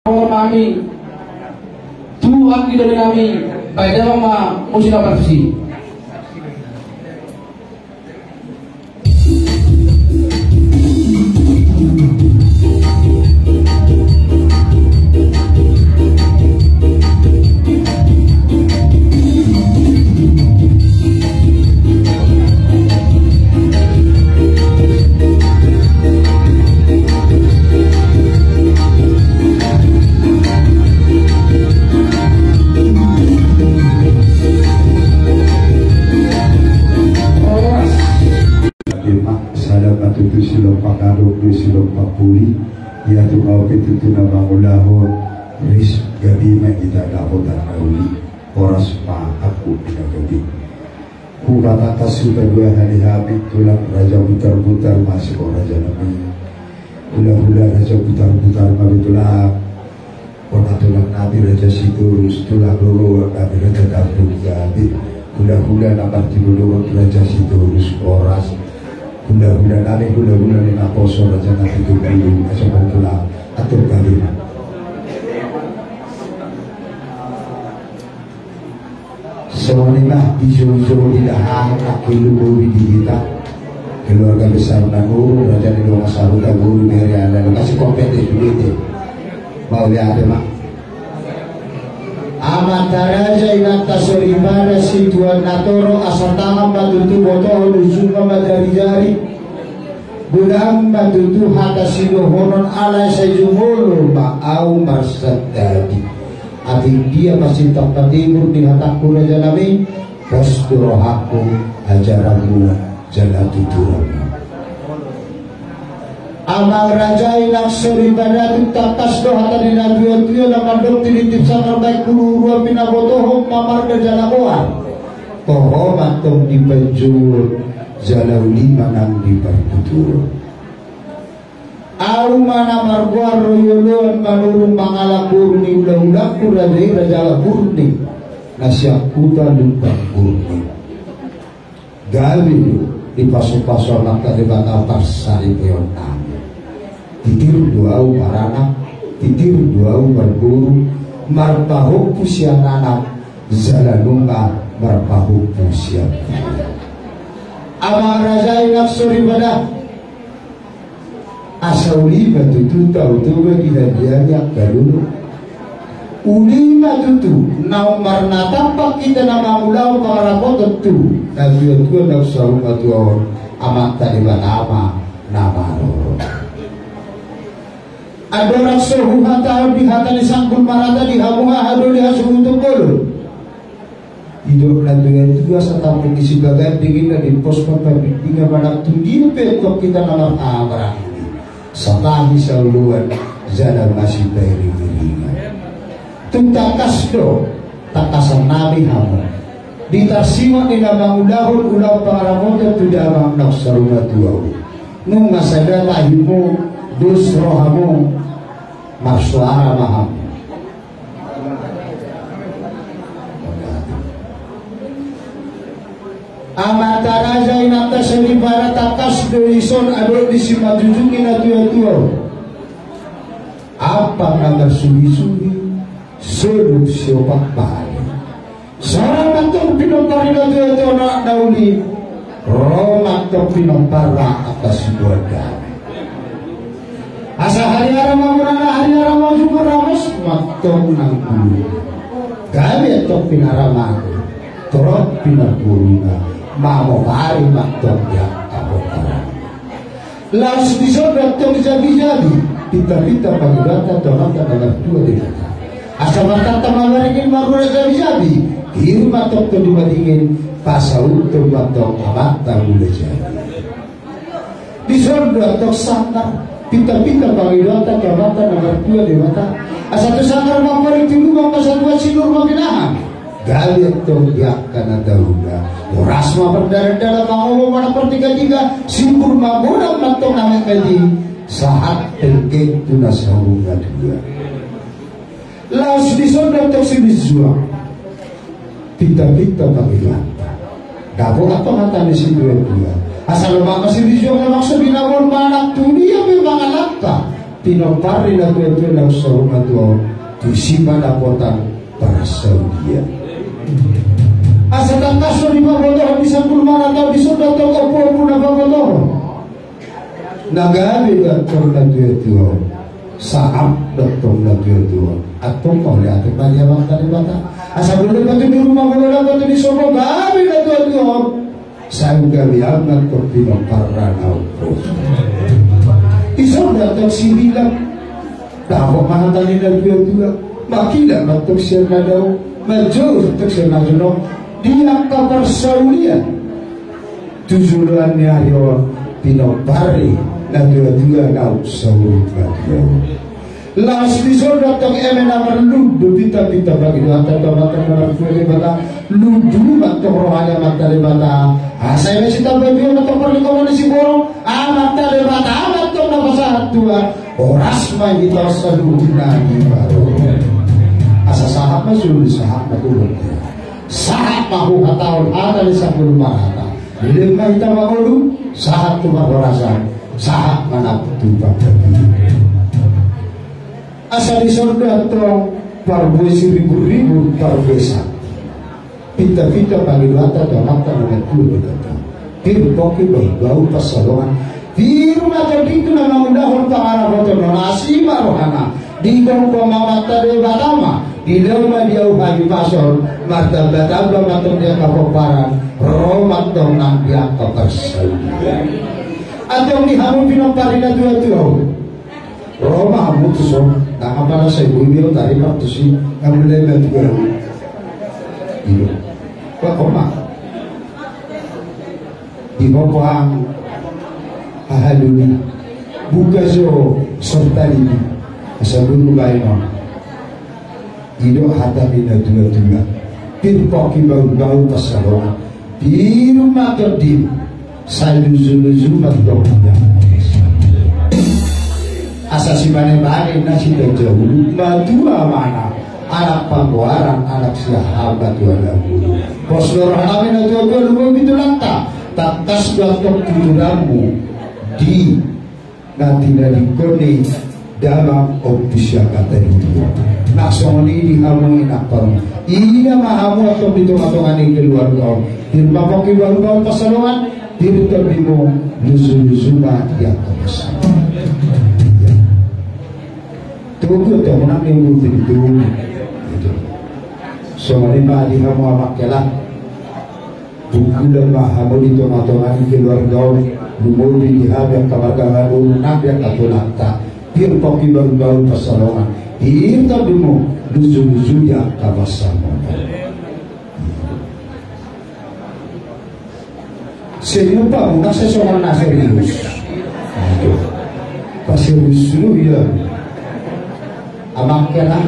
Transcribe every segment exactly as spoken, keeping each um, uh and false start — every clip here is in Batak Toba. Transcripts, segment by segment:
Nami tu anggi doli nami, baen damang ma muse na parsi. Ima, salam ma tutu silompa adong dohot silompa puli. Ia tu ma ope tutu na mangulahon, ris gabe ma hita dapotan na uli. Horas ma angkup ni na gabe. Hupatas hita dua hali hami, tulang raja Butarbutar, masuk raja nami. Hulahula raja Butarbutar ma be tulang. Bona tulang nami raja Sitorus, tulang lolo nami raja Tambun gabe. Hulahula na martinodohon raja Sitorus, horas. Hulahula nami, hulahula ni naposo raja nami tu bulu, asa pon tulang. Atur gabe. Songon i ma, di suru-suru di dahahan, angka lumobi di hita. Keluarga besar Manurung, raja ni dongan sahuta, guru, bere, anak, kasih kompeten sude. Mauliate ma. Amanta raja, inanta soripada, situan na torop, asa tangan ma tutu botohon, ujungna ma jari-jari. Godang ma tutu hata sidohonon, alai sai jumolo ma ahu marsantabi. Atik dia ma sintong patibur di hatangku raja nami, pos tu rohangku ajaranmu jala tuturanmu. Amang raja, inang soripada, tung tangkas do hata ni na tua-tua na mandok, tinitip sangkar baen hulu, rua pinabotohon ma marga jala goar. Toho ma antong di panjouon, jala uli ma nang di partuturon. Ahu ma na margoar Oloan Manurung, mangalap boru ni ula-ulangku raja i, raja Burning, na sian huta Lumban Burning. Gabe do dipasu-pasu Amanta Debata parsaripeon nami. Titir do ahu maranak, titir do ahu marboru, marpahompu sian anak, jala nunga marpahompu sian boru. Amang raja, inang soripada, asa uli ma tutu Tao Toba di hadiahon angka lolo. Uli ma tutu naung marnatampak hita na mangulahon pangarapoton tu na tua-tua naung saur matua on, Amanta Debata ma na maroro. Andorang so huhatahon di hata ni sanggul marata, di hamu haha do di hasuhuton bolon. Didok na tua-tua, satampuk ni Sibaganding, inna di pos ma pabindingan, manang tu dia pe antong hita na marhaha maranggi, satahi saoloan jala masipairing-iringan. Tung tangkas do tangkasan nami hamu di tarsingot ni na mangulahon ulaon pangarapoton tu damang naung saur matua on. Nunga sada tahimu, dos rohamu, marsuara ma hamu. Amanta raja, inanta soripada, tangkas do dison adong di simanjujung ni na tua-tua. Ampang na marsuhi-suhi, sodop siopat bali. Sora ma antong pinompar ni na tua-tua na uli, ro ma antong pinomparna angka sibuan dame. Asa hariara ma murana, hariara ma jumur, ramos ma antong nang guru. Gabe antong pinaramago, torop pinarguruna, mamopari ma antong di angka pomparanna. Laos dison do antong jabi-jabi, pinta-pinta pangidoanta tu Amanta na martua Debata. Asa martanta ma maringan marula jabi-jabi, tiur ma antong tondi madingin, pasauthon ma antong Amanta Mula Jabi. Dison do antong sanggar, pinta-pinta pangidoanta tu Amanta na martua Debata. Asa tu sanggar ma paling tu lubang, asa tu sinur ma pinahan. Gabe antong di angka na taula, horas ma pardalan-dalan, mangomo ma na partiga-tiga, simbur magodang ma antong na mangkatai, sahat penggeng tu na saur matua. Laos dison do antong sibinjuang, pinta-pinta pangidoanta. Dapot antong hata ni situa-tua. Asa lomak ma sibinjuang, lomak so binaboan, manang tu dia pe mangalangka, Pinompar ni natuatua na umsaur matua on, tusi ma dapotan parsaoran. Asa tangkas do dipabotohon di sanggul marata on, dison do antong ompuompu na pabotohon. Na gabe do antong natuatua on, sahat do antong natuatua on. Antong mauliate ma di Amanta Debata. Asa boi do patuduhon, molo dapot di son, gabe natuatua on. Sai gabe ma antong pinomparna on. Dison do antong sihilang. Dapot ma hata ni natuatua. Manghilang ma antong sian na dao, manjou ma antong sian na jonok di angka parsaoran. Tu joloan ni ari on pinompar ni natuatua na umsaur matua on. Laos dison do antong eme na marlundu, pinta-pinta pangidoanta tu Amanta Debata, lundu ma antong roha ni Amanta Debata. Asa eme sitamba dua ma antong parlinggoman ni siborok, Amanta Debata ma antong na pasahat tua, horas ma hita saluhutna di parorot. Asa sahat ma solu, sahat ma tu bontean. Sahat ma huhatahon hata ni sanggul marata. Leleng ma hita mangolu, sahat tu parhorasan, sahat ma nang tu panggabean. Asa dison do antong parbue siribur-ribur, parbue santi. Pinta-pinta pangidoanta tu Amanta na martua Debata. Pir pongki bahul-bahul pansalongan. Pir ma tonding tu na mangulahon pangarapoton on, asi ma rohana. Digomgom Amanta Debata ma, dilehon ma di au hahipason, martamba-tamba ma antong di angka pomparan, ro ma antong nang di angka parsaoran. Antong di hamu pinompar ni natuatua on. Ro ma hamu tuson, nang apala sai boi be on tarima tusi, nang mulai ma tu baru. Ido. Wah, oma. Di ho puang hahaluli, buka jo sorta didi, asa boi hubaen on. Ido hata ni natuatua. Pir pongki bahul-bahul pansalongan. Pir ma tondim, sai luju-luju ma antong. Asa sibane-bane na sitanjahulu, matua ma anak, anak pagoaran, anak siahaan matua na mulu. Pos do rohanami natuatua, lumobi tulangta, tangkas do antong tuturanmu di na tinadingkon ni damang Ompu Siaga tadi. Nang songon i di hamu inang parompuan. Ida ma hamu antong di tonga-tonga ni keluarga on. Pir ma pongki bahul-bahul pansalongan, pir tondimu luju-luju ma di angka pansalongan. Tugu tong nang ni tugu. Songon i ma di hamu amang hela. Bungkulan ma hamu di tonga-tonga ni keluarga on, lumobi di hami angka marga, lumobi nang di angka tulangta. Pir pongki bahul-bahul pansalongan, pir tondimu luju-luju di angka pansalongan. Serius, Pak, muna sesongan na serius. Aduh. Pas serius dulu ya. Amang hela.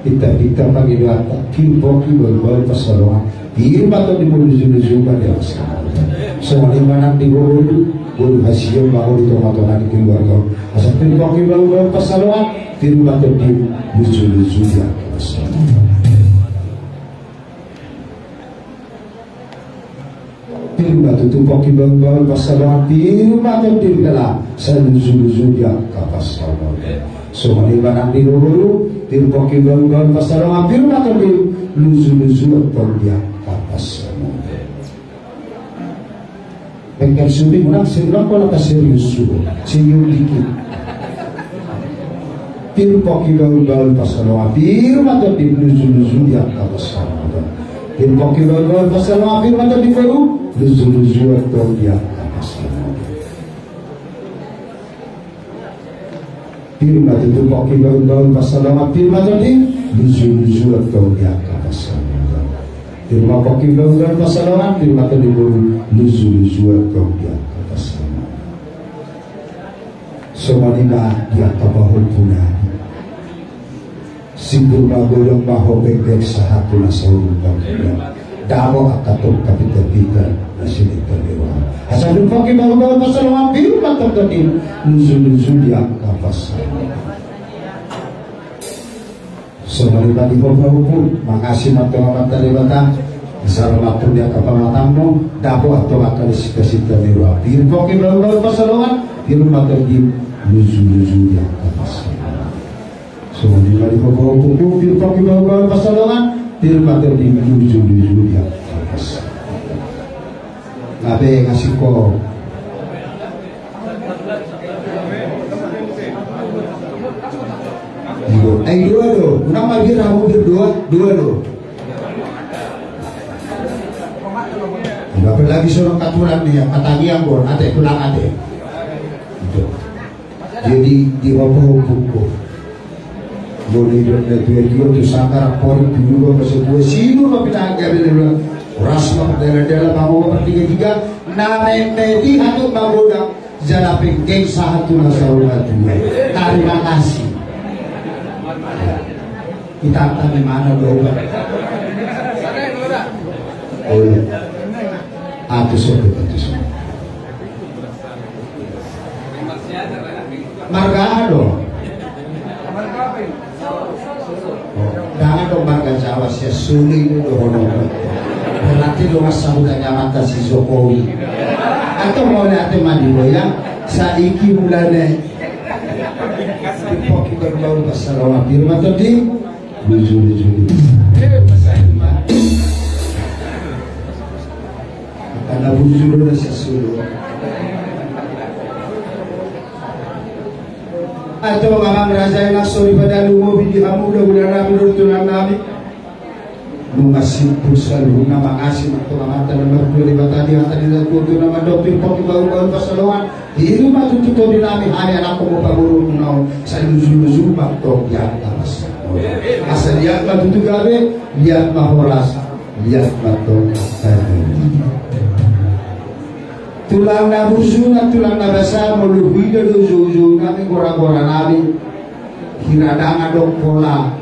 Pinta-pinta pangidoanta, pir pongki bahul-bahul pansalongan, pir ma tondimu luju-luju ma di angka pansalongan. Songon i ma nang di ho boru, boru hasian ma ho di tonga-tonga ni keluarga on. Asa pir pongki bahul-bahul pansalongan, pir ma tondim luju-luju di angka pansalongan. Pir ma tutu pongki bahul-bahul pansalongan, pir ma tondim hela, sai luju-luju di angka pansalongan. Songon i ma nang di ho boru, pir pongki bahul-bahul pansalongan, pir ma tondim luju-luju antong di angka pansalongan. Bengkel sumbi muna, sumbi muna, pola ka serius suhu, senyum dikit. Pir pongki bahul-bahul pansalongan, pir ma tondim luju-luju di angka pansalongan. Pir pongki bahul-bahul pansalongan, pir ma tondim boru, luju-luju antong di angka pansalongan. Pir ma tutu pongki bahul-bahul pansalongan, pir ma tondim luju-luju antong di angka pansalongan. Pir ma pongki bahul-bahul pansalongan, pir ma tondim boru, luju-luju antong di angka pansalongan. Songon i ma di angka pahompu nami. Sipur magodang ma ho, bengkel sahat tu na saur magodang. Dapot angka tongka pinta-pinta na sininta ni roha. Asa pir pongki bahul-bahul pansalongan, pir ma antong tondim luju-luju di angka pansalongan. Songon i ma di ho pahompu, mangasi ma antong Amanta Debata, asa ro ma antong di angka pamatangmu, dapot antong angka na sininta-sinta ni roha. Pir pongki bahul-bahul pansalongan, pir ma tondim luju-luju di angka pansalongan. Songon i ma di hompung-hompungku, pir pongki bahulbahul pansalongan, pir ma tondi luju-luju di atas. Nga be ngasiko. Ai dua do, unang ma pir hamu pir dua, dua do. Apalagi songon haturan ni, katangiang do, ate tulang ate. Jadi di hompung-hompungku. Molo didok na tua-tua tu sanggar, amporik tu julu, masa tua sinur ma pinanggabe na dua. Horas ma pardalanan, pangomo partigatiga, na memmeti hatu magodang, jala penggeng sahat tu na saur matua. Tarima kasih. Kita tanya mana doa. Oh iya. Atus opat, atus opat. Marga aha do? Oh, ndang adong marga Jawa, sian Solo i do dohonon. Berarti dongan sahuta ni amanta si Jokowi. Antong mauliate ma di ho ya. Sadiki mulane. Di pongki bahulbahul pansalongan, pir ma tondi. Luju, luju, luju. Karena bujur do na sian Solo. Antong amang raja, nang so di padalumobi di hamu hulahula nami dohot tulang nami. Nunga simpul saluhutna, mangasihon ma antong amanta na martua Debata, di hata ni natuatua na mandok, pir pongki bahulbahul pansalongan. Diilu ma tutu tondi nami, hami anakkon, pamoruonmuna on, sai luju-luju ma antong di angka pansalongan. Asa liat ma tutu gabe, liat ma horas, liat ma antong. Tulang na burju nang tulang na basa, molo huida do joujou nami, gora-gora nami, hira ndang adong pola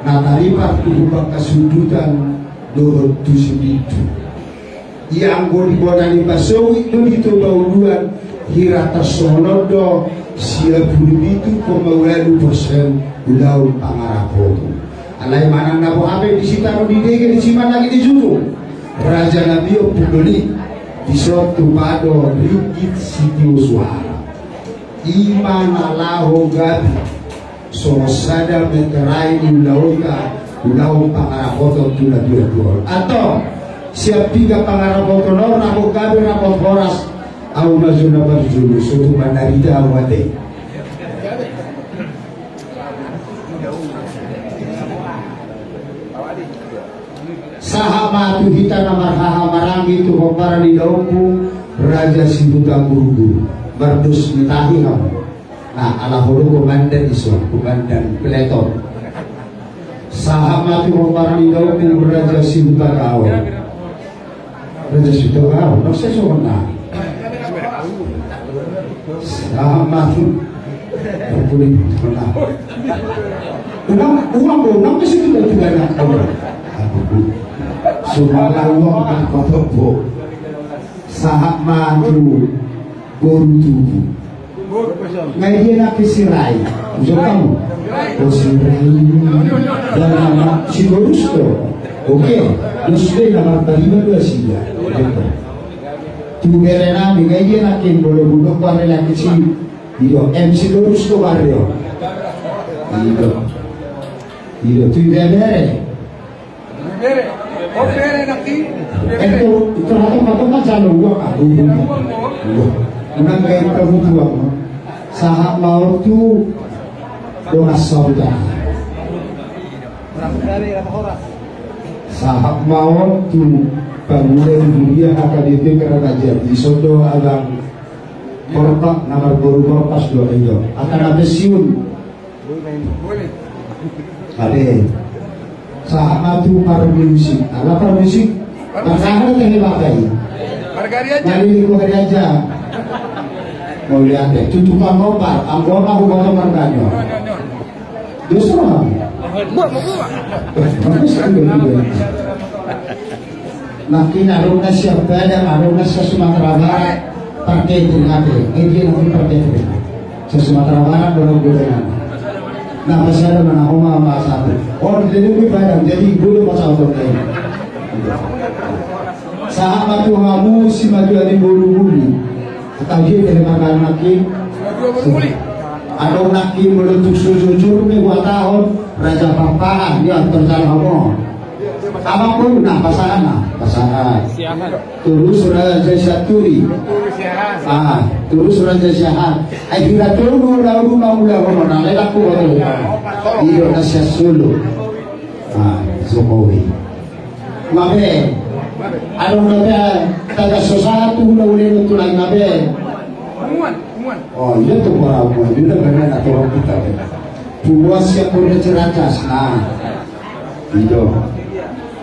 na taripar tu humbang hasundutan dohot tu sipintu. Ia anggo di bona ni pasogit do di Toba Uluan, hira tarsongon on do sia pulu pitu koma ualu persen ulaon pangarapoton. Alai manang na boha pe, disi tano di dege, disi manang di jujur, raja nami, ompung doli, dison tupa do ringgit sitio suara. I ma na laho gabe songon sada meterai ni ulaonta, ulaon pangarapoton tu natuatua on. Antong, sian piga pangarapoton on, rap gabe rap horas, ahu ma jo na parjolo, so tung manarida ahu ate. Sahat ma tu hita na marhahamaranggi tu pomparan ni daompung Raja Sihuta Guruguru. Mardos ni tahi hamu. Nah, ala ho do komandan dison, komandan peleton. Sahat ma tu pomparan ni daompung Raja Sihuta Gaol. Raja Sihuta Gaol, nang sai songon na. Sahat ma tu. Ampun, songon na. Unang, unang, unang, masih tu, tu, tu, tu. Sumala uang, apa, apa. Sahat ma tu boru tubu. Nga i dia nangkin si Rai? Ujo kamu. O si Rai. Dan nama si Gorus do. Oke. Dos be nama tadi dua sida. Tu bere nami, nga i dia nangkin bolo bundo pare nangkin si. Ido, M C Gorus do barrio. Ido. Ido, tu bere. Bere. O bere nangkin. Eh, itu, itu rata-rata kan selalu uang aku. Uang. Menang gaya kamu tuang. Sahat ma on tu dongan sahuta. Sahat ma on tu pangula di dunia H K B P Keramat Jati. Sodo abang Korpak, na marboru Korpas do ido. Angka na pensiun. Ade. Sahat ma tu parmusik. Ala parmusik. Marga aha tehe bapak i? Marga Arianja. Maliling Marga Arianja. Mauliate. Tutup anggo par, anggo ma huboto marganyo. Dos roha. Bagus kan begitu. Nangkin adong na sian Padang, adong na sian Sumatera Barat, parketring ate, eh, dia nangkin parketring. Sian Sumatera Barat, adong godangan. Na, pas ada mana homa, mas satu. Oh, jadi di Padang, jadi dulu pas auto kayak. Sahat ma tu hamu simatua ni boru Buli. Atau dia jadi makan nangkin. Adong nangkin molo tung so jujur pe huhatahon, Raja Pakpahan, ia, terjalo hamu. Amang boru, na pasahat, na pasahat. Torus Raja Sianturi. Ah, torus Raja Siahaan. Ai hira tolu lalu mangulahon, na lelak ku boto. Ido na Siasolo. Ah, Jokowi. Mabe. Adong dope, ah, taga so sahat tu hula-hula i tu lain mabe. Oh, ia tu para umum, ia benar na tu orang kita. Puas ya, punya cerdas. Nah. Ido.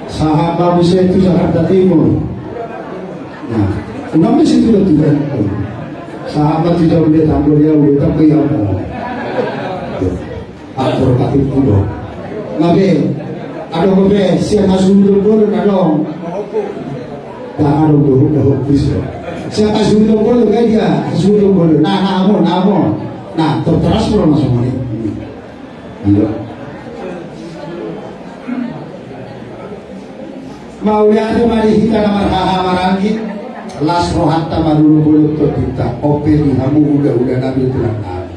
Sahat ma muse tu Jakarta Timur. Nah. Unang muse tu Jakarta Timur. Sahat ma tu jauh dia tambol ya, udah tambol ya. Atur patik kudo. Mabe, adong dope sian hasuhuton bolon adong. Dang adong dohot dohot bis do. Sian hasuhuton bolon, kan dia hasuhuton bolon. Nah, nah, hamu, nah, hamu. Nah, tertransfer langsung ini. Iya. Mauliate ma di hita na marhaha maranggi, las rohanta malulu bolon tondinta, on pe di hamu hula-hula nami, tulang nami.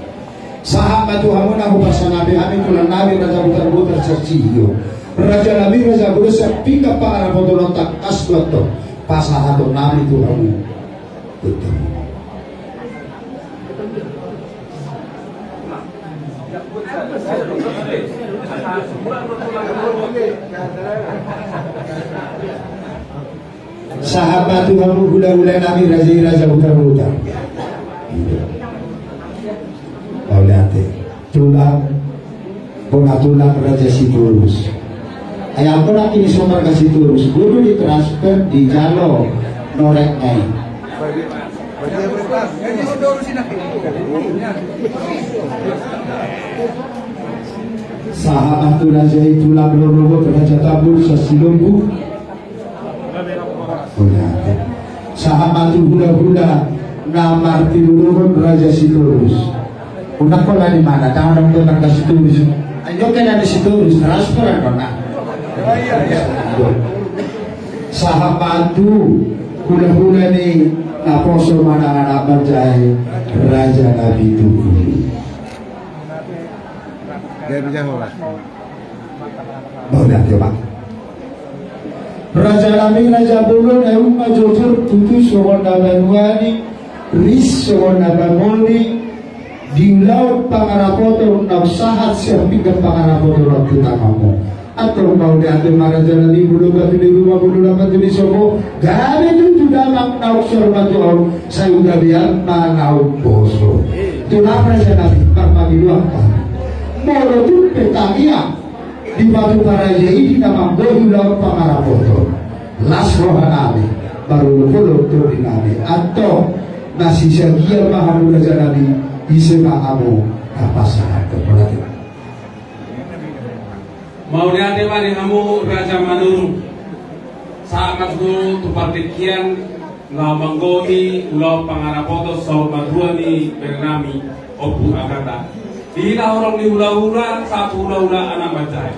Sahat ma tu hamu na hupasangapi hami, tulang nami Raja Botar-botar Sasihio, raja nami Raja Bolon, sian pinggan pangarapoton on tangkas do antong pasahaton nami tu hamu. Sahat ma tu hamu hula-hula nami raja i, Raja Botar-botar. Mauliate. Tulang, bona tulang Raja Sitorus. Ai ambo nangkin so marga Sitorus, kudu ditransfer, dijalo norek nai. Sahat ma tu raja i, tulang rorobot Raja Tambun Sasilombung. Mauliate. Sahat ma tu hula-hula na martiruruhon Raja Sitorus. Unang holan i mana, dang adong do marga Sitorus. Ai jo holan i Sitorus, transfer do na. Sahat ma tu hula-hula ni naposo manang anak manjae, raja na pitu. Mauliate ma. Raja nami Raja Bolon, na umma jojor tutu songon na banuani, ris songon na bangoli, di ulaon pangarapoton naung sahat sian pinggan pangarapoton on tu tanganmu. Antong mauliate ma raja nami, molo batu ni ruma, molo na batu ni sopo, gabe tutu damang naung sor ma tu ahu, sai gabean ma naung boso. Tulang raja nami, marpangidoan ma. Molo tung pe tangiang dipatupa raja i di na manggohi ulaon pangarapoton, las roha nami, marolopolop tondi nami. Antong na sisagian ma hamu raja nami, ise ma hamu na pasahathon. Mauliate. Mauliate ma di hamu Raja Manurung. Sahat ma tu partingkian laho manggohi ulaon pangarapoton saur matua ni bere nami Ompu Agatha. Di hita horong ni hula-hula, sahat tu hula-hula anak manjae,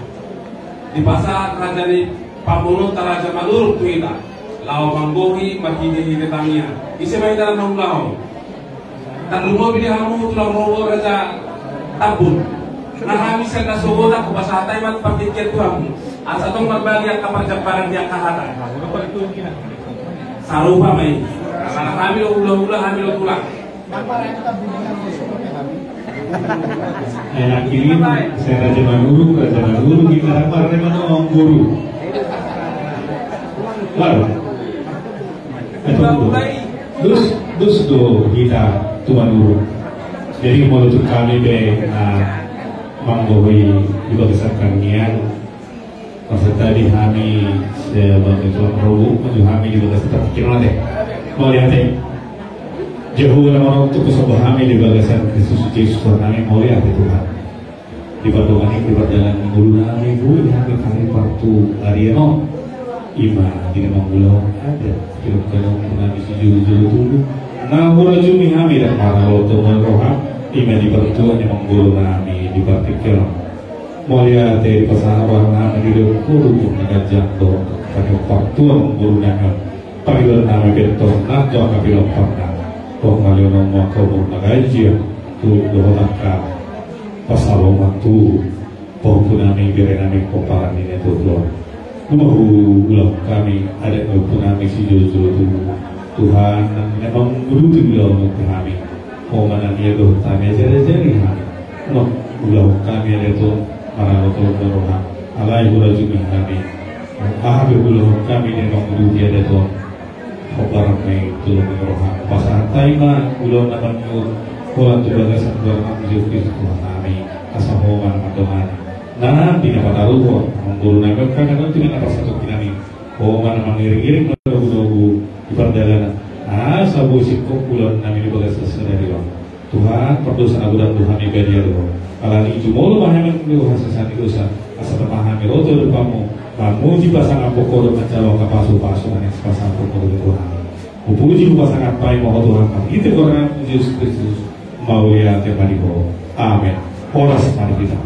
dipasahat raja ni pamoruonta Raja Manurung tu hita laho manggohi marhite-hite tangiang. Ise ma hita na ulaon? Tarlumobi di hamu tulang rorobot Raja Tambun. Na hami sian na so godang hupasahat hami ma partingkian tu hamu. Asa tong marbagi angka parjambaran di angka hata. Sarupa ma i. Karena hami do hula-hula, hami do tulang. Enak ini, saya Raja Manurung, Raja Manurung, kita apa, Raja Manurung, guru. Lalu. Dos, dos do hita tu Manurung. Jadi molo tung hami pe na manggohi di bagasan tangiang, maksudna di hami sebagai tulang rorobot, maju hami di bagasan partingkian on ate. Mauliate. Jahowa na marotok tu hami di bagasan Kristus Jesus Tuhan nami, mauliate Tuhan. Di pardongan i, di pardalanan ni ngolu nami, boi hami taripar tu ari on. Ima di na mangulahon adat, di na mangulahon nami sijolo-jolo tubu. Na hurajumi hami dang marhalto marroha, ima di partuaon ni amangboru nami di partingkian on. Mauliate, dipasahat roha nami di dolok ngolu na ganjang dohot partuaon ni amangboru nami on. Pangidoan nami pe antong nang tu angka pinomparna. Tong malehonon ma angka umur na ganjang tu dohot angka Pasahat ma tu pahompu nami, bere nami, pomparan ni na tuatua. Nunga huulahon hami adat ni ompu nami sijolojolo tubu. Tuhan, na manguduti ulaon ni ompu hami, Ho ma na niagahon hami, ajariajari hami. Nunga huulahon hami adat on marhite tolong ni roham. Alai hurajumi hami. Aha pe huulahon hami na manguduti adat on, hombar ma i tolong ni roham. Pasahat hami ma ulaon na mangihut holan tu bagasan goar ni Jesus Kristus Tuhan nami, asa Ho ma na mandongani. Na di na pataruhon, manguru nami on hami, na tingki na parsatongkin nami. Ho ma na mangiringiring manogunogu di pardalanan. Asa boi singkop ulaon nami di bagasan sadari on. Tuhan, pardosa na godang do hami, badia do. Alani i jumolo ma hami mangihut hasesaan ni dosa, asa tama hami ro tu adopanmu, mamuji pasangaphon Ho dohot manjalo angka pasupasu na naeng sipasahathon Ho tu hami. Hupuji hupasangap hami ma Ho Tuhan, marhite goar ni Jesus Kristus, mauliate ma di Ho. Amen. Horas ma di hita.